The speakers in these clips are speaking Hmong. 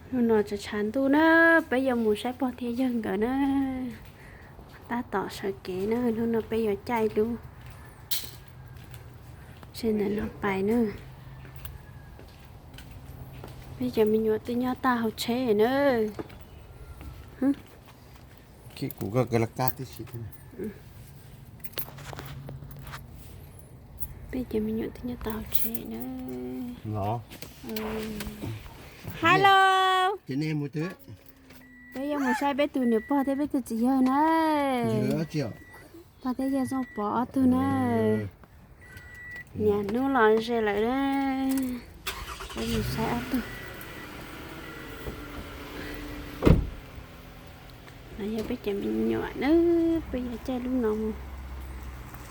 Hnub no tshav tshav ntuj na, peb yuav mus saib pog thiab yawg nkawd na. Tab tom sawv kev na, hnub no peb yuav caij lub tsheb ntawm no pais na. Peb cov me nyuam twb nyob tag hauv tsheb na. Kuv koj kawg los kab tib si. Peb cov me nyuam twb nyob tag hauv tsheb na. Los. Hello. Ces nej mus twg? Peb yuav mus saib peb tus niam pog thiab peb tus txiv yawg na. Pog thiab yawg Txooj Pov ob tug na. Niaj hnub los ze lawm na. Peb mus saib ob tug. No yog peb cov me nyuam na, peb yuav caij lub no mus.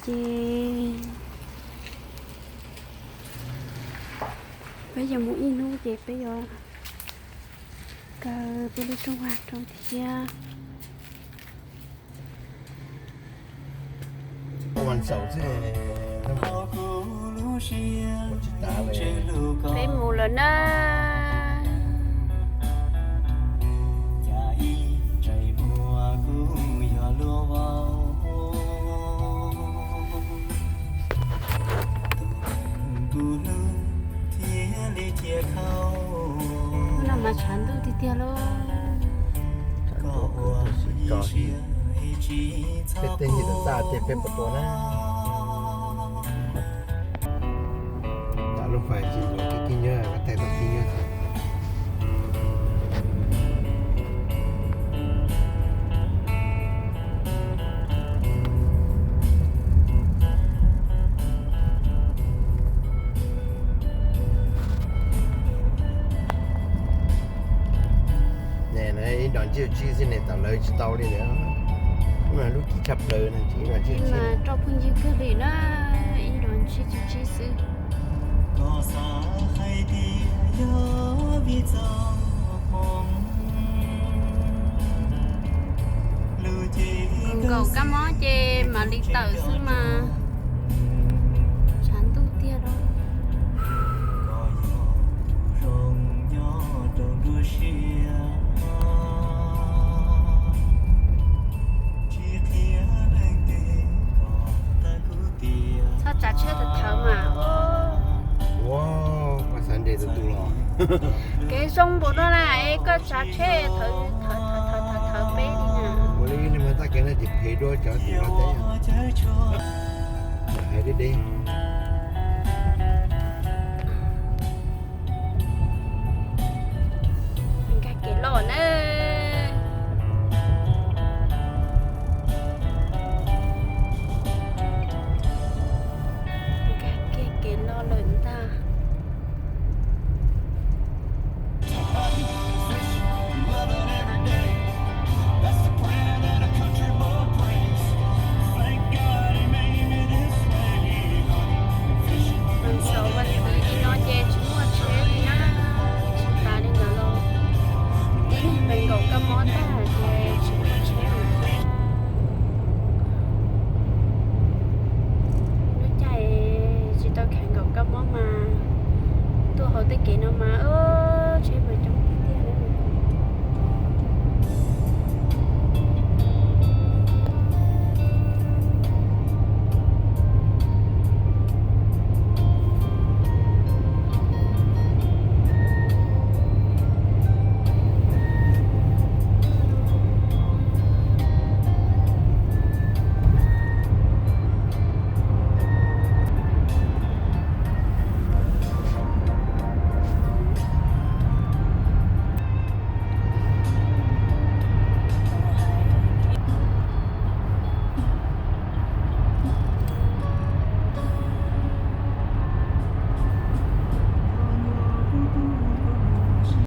Ces peb yuav mus ib hnub ces peb yuav kaw peb lub rooj vag rau thiab. Peb mus lawm na. Hnub no mas tshav ntuj tiag tiag lauj. Peb tej yim txaj ces peb puas tua na. Tam lub fais tsis ntuas kib kib nyuaj, koj thaij tau kib nyuaj thiab. Ib nrov ntsib tsib xwb ne, tam lawv tsis tau li lawm. Lub kib tshaj plaws no, ib nrov ntsib tsib. Rau phooj ywg kawg li na, ib nrov ntsib tsib tsib xwb. Nkaum kab mob ces mam li tawm xwb mas. Tshav ntuj tiag lauj. Txhob tsav tsheb thawv thawv mas. Ua, koj xav nres tus tus los. Kev zoo npaum no na es koj tsav tsheb thawv thawv thawv thawv peb li na. Ua li ib li mas tab kev no ces phem dua cov tim no teb. Hais deb deb. Nkag kev loj na. Nkag kiag kev loj lawm ntag. Ntxhov ua li no ces tsis muaj tsheb li na, tsis tas li ntawd los tib neeg nkaum kab mob tag ces